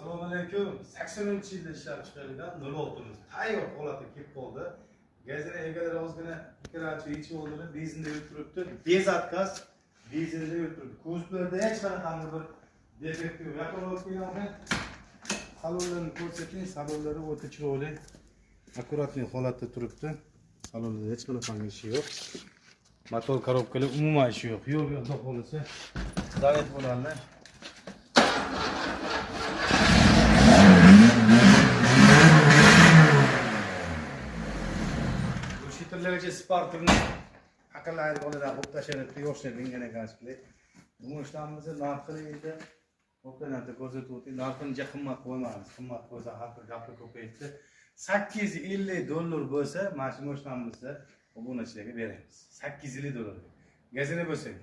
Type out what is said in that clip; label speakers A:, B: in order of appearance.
A: Assalomu alaykum. 80-yilda ishlab chiqarilgan 06'miz tayyor holatda kelib qoldi. Gazeta egalari ozgina ikkilanchi yechib oldilar, benzinda yurib turibdi. Bez отказ, benzinda yurib turibdi. Kuzovlarda hech qanaqangi bir defekt yo'q. Yaqinroq kelgan salonlarni ko'rsating, salonlari o'ta chiroyli, akkuratniy holatda turibdi. Salonlarda hech qanaqangi ishi yo'q. Motor korobkalar umuman ishi yo'q. Yo'q, yo'q, xudo xohlasa. Zavet bo'ladi. Глушительlargacha Spark'ni aqlli ayirib bolalar qo'yib tashlanibdi, yoshlar mingan ekan shekilli. Bu mashinamizni narxini endi o'rtanada ko'rsatib o'ting. Narxini juda qimmat qo'ymaymiz. Qimmat qo'ysa har bir gapni ko'payibdi. $850 bo'lsa, mana shu mashinamizni obunachilarga beramiz. $850. Gazini bo'lsak.